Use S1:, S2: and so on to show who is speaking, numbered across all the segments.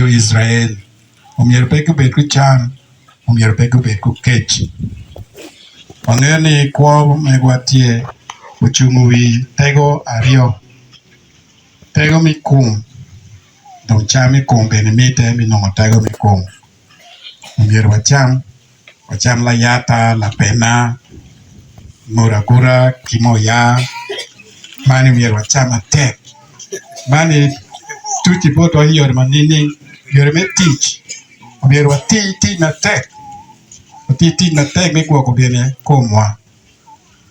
S1: jo Icrael omyero pe gubed gucan, omyero pe gubed gukec. Wangeyo ni kwo megwa tye ocung i wi tego aryo, tego me kom dong cam me kom bene mitte me nongo tego me kom. Omyero wacam, wacam layata, lapena, nguragura ki moo yaa man myero wacam matek man tuc botwa i yore ma nining? Yore me tic myero wati tic matek wati tic matek me gwoko gine komwa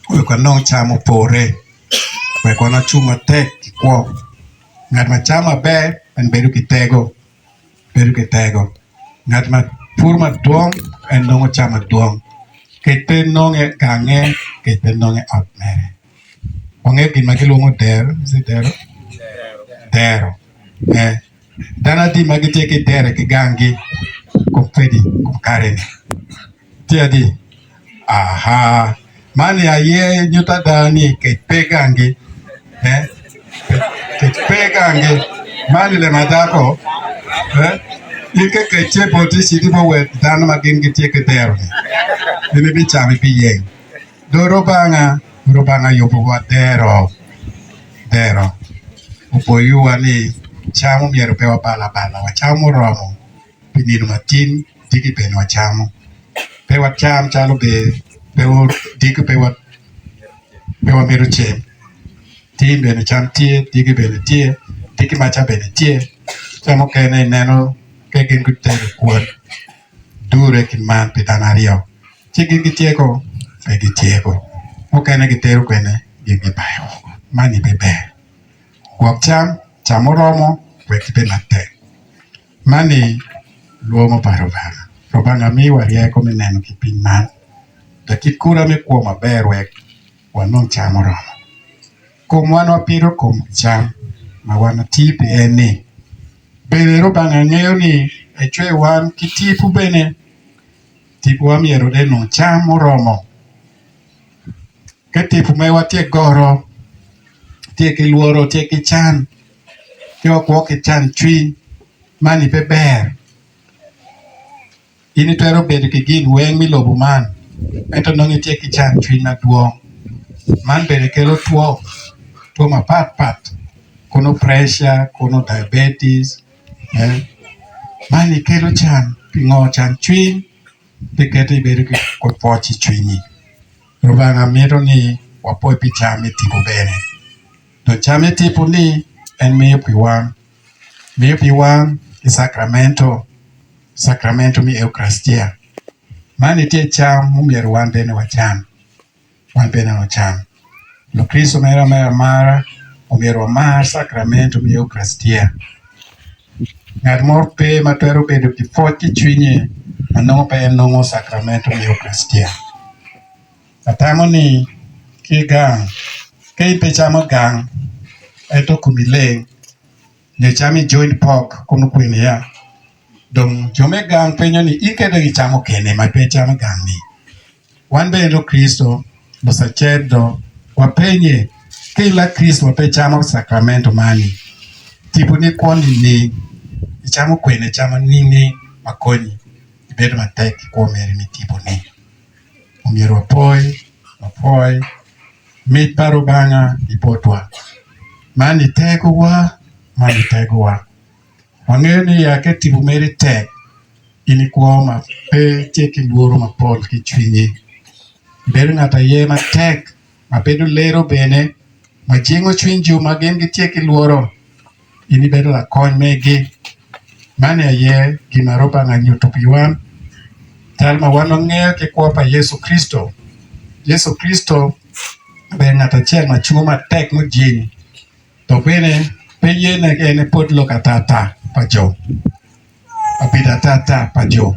S1: wek wanong cam mupore wek wan wacung matek i kwo ngat ma camo maber en bedo ki tego. bedo ki tego. Ngat ma puro madwong en nongo cam madwong, kec pe nonge gange, kec pe nonge ot mere. Wangeyo gin ma gilwongo dero, is it dero? Dero. Eh, dano adi ma gitye ki dero i ganggi kom pedi kom kare-ni? Tye adi? Aha, man aye nyuto ada ni kec pe gangi. Eh, kec pe gangi. Man lem ada ko. Eh, in ka kec tye boti ci tipo wek dano ma gin gitye ki dero-ni. In ibicamo ibiyeng. Do Rubanga, Rubanga yubowa dero, dero. Opoyowa ni cam omyero pe wabal abala, wacam muromo. Pi nino matin diki bene wacamo, pe wacam calo diki pe wamito cem. Tin bene cam tye, diki bene tye, diki maca bene tye. Ca mukene ineno ka gin gutedo kwon dure ki man pi dano aryo ci gin gityeko? Pe gityeko. Mukene gitero kwene gin gibayo woko. Mani pe ber. Gwok cam, cam muromo wek ibed matek. Man-ni lwongo pa Rubanga. Rubanga miyowa ryeko me neno ki piny man dok kit kura me kwo maber wek wanong cam muromo. Kom wan wapito kom cam ma wan watiyo pi en-ni. Bene Rubanga ngeyo ni ecweyo wan ki tipo bene. Tipowa myero enong cam muromo. Ka tipo mewa tye goro, tye ki lworo, tye ki can, ci wakwo ki can cwiny mani pe ber. In itwero bedo ki gin weng me lobo man ento nongo itye ki can cwiny madwong. Man bene kelo two, two mapat pat kono preca, kono diabetes mani kelo can pingo can cwiny pe keto ibedo ki pwoc i cwinyi. Lubanga mito ni wapwoc pi cam me tipo bene. Dong cam me tipo ni en miyo pi wan, miyo pi wan i cakramento, cakramento me Eukaristia. Man tye cam ma myero wan bene wacam, wan bene wacam. Lukricito mere me amara omyero wamar cakramento me Eukaristia. Ngat mo pe ma twero bedo ki pwoc ki cwinye ma nongo pe enongo cakramento me Eukaristia. Atamo ni ki gang, ka in pe icamo gang ento komi leng nyo icamo i joint pork kono kwene ya dong jo me gang penyo ni in kadi dong icamo kene ma pe icamo gang-ni. Wan bene Lukricito, lucacerdo wapenye ka in Lakricito ma pe icamo cakramento man-ni, tiponi kwo nining? Icamo kwene? Icamo nining ma konyi ibedo matek i kwo meri me tiponi? Omyero wapwoy, wapwoy mic pa Lubanga i botwa. Man itegowa, man itegowa. Wangeyo ni ya ka tipo meri tek, in ikwo ma pe tye ki lworo mapol ki i cwinyi. Ibedo ngat aye matek ma bedo lero bene ma jingo cwiny jo ma gin gitye ki lworo. In ibedo lakony megi. Man aye gin ma Rubanga nyuto pi wan, cal ma wan wangeyo ki kwo pa Yecu Kricito. Yecu Kricito obedo ngat acel ma cungo matek mujing dok bene pe ye ni en epwod lok atata pa jo. Obedo atata pa jo,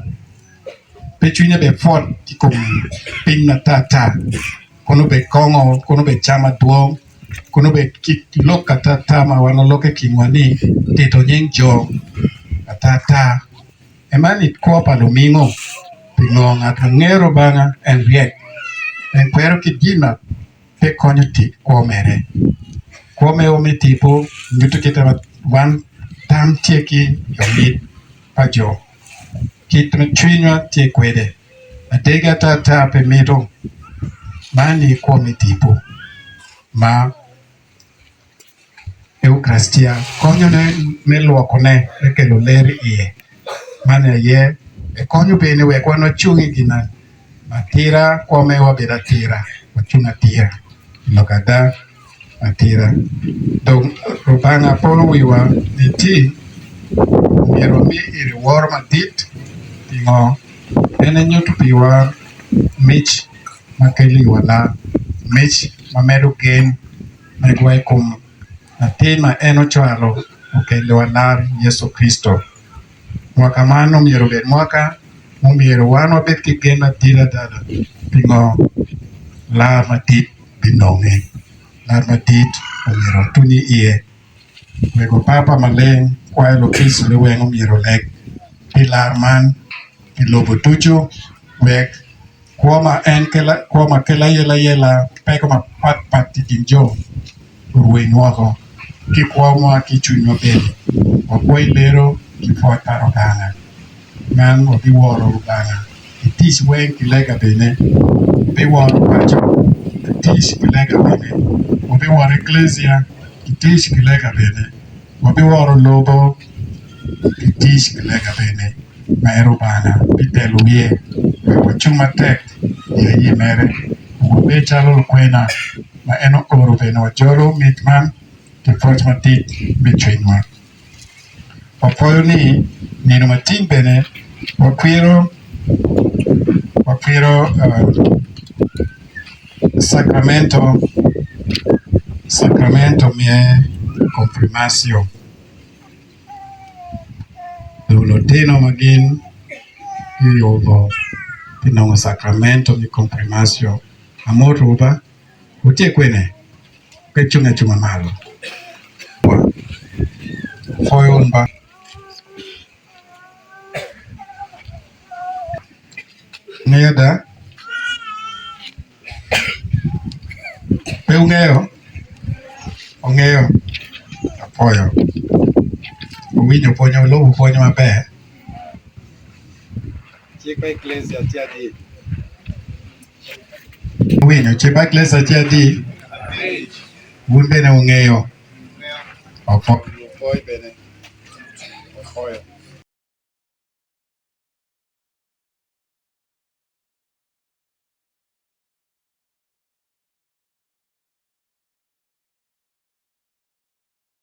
S1: pe cwinye bene pwot i kom piny matata, kono obed kongo, kono obed cam madwong, kono obed kit lok atata ma wan waloko i kinwa ni tito nying jo atata. Ema ni kwo pa lumingo, pingo ngat ma ngeyo Lubanga en ryek, en kwero kit gin ma pe konyo tic kwo mere. Kwo mewa me tipo nyuto kit ma wan tam tye ki i omit. pa jo, kit ma cwinywa tye kwede. Adegi atata pe mito man ni kwo me tipo ma Eukrastia konyone me lwokone me kelo ler iye. Man aye ekonyo bene wek wan wacung i gin atira, kwo mewa obed atira, wacung atira i lok ada atira. Dong Lubanga polo wiwa ni ti myero wami ire woro madit pingo? En enyuto piwa mic ma kelo iwa lar, mic ma medo gen megwa i kom latin ma en ocwalo okeliwa lar, Yecu Kricito. Mwaka man omyero obed mwaka ma omyero wan wabed ki gen madit adada pingo lar madit binonge. Lar madit omyero watuny iye. Wego Papa Maleng kwayo Lukricito ni weng omyero oleg pi lar man i lobo ducu wek Kwo ma en kwo ma kelo ayelayela ki peko mapatpat i kin jo orweny woko ki kwowa ki cwinywa bene. Wakwo i lero ki pwoc pa Lubanga. Man wabiworo Lubanga i tic weng ki lega bene. Wabiworo paco ki tic ki lega bene. Wabiworo eklesia ki tic ki lega bene. Wabiworo lobo ki tic ki lega bene ma en Rubanga bitelo wiye wek wacung matek i aye mere kun wabed calo lukwena ma en ooro bene wajolo mic man ki pwoc madit me cwinywa. Wapwoyo ni nino matin bene wakwiro wakwiro cakramento cakramento me konfirmacio. Lutino ma gin giyubo pi nongo cakramento me konfirmacio amoto ba wutye kwene? Pe icung acunga malo apwoyo wun ba. Ngeyo ada? Pe wungeyo? Wungeyo? Apwoyo. Wuwinyo pwony, wulubo pwony maber?
S2: Cik pa Eklesia tye adi?
S1: Wuwinyo cik pa Eklesia tye adi? Wun bene wungeyo? Apwoyo.
S2: Apwoyo bene. Apwoyo.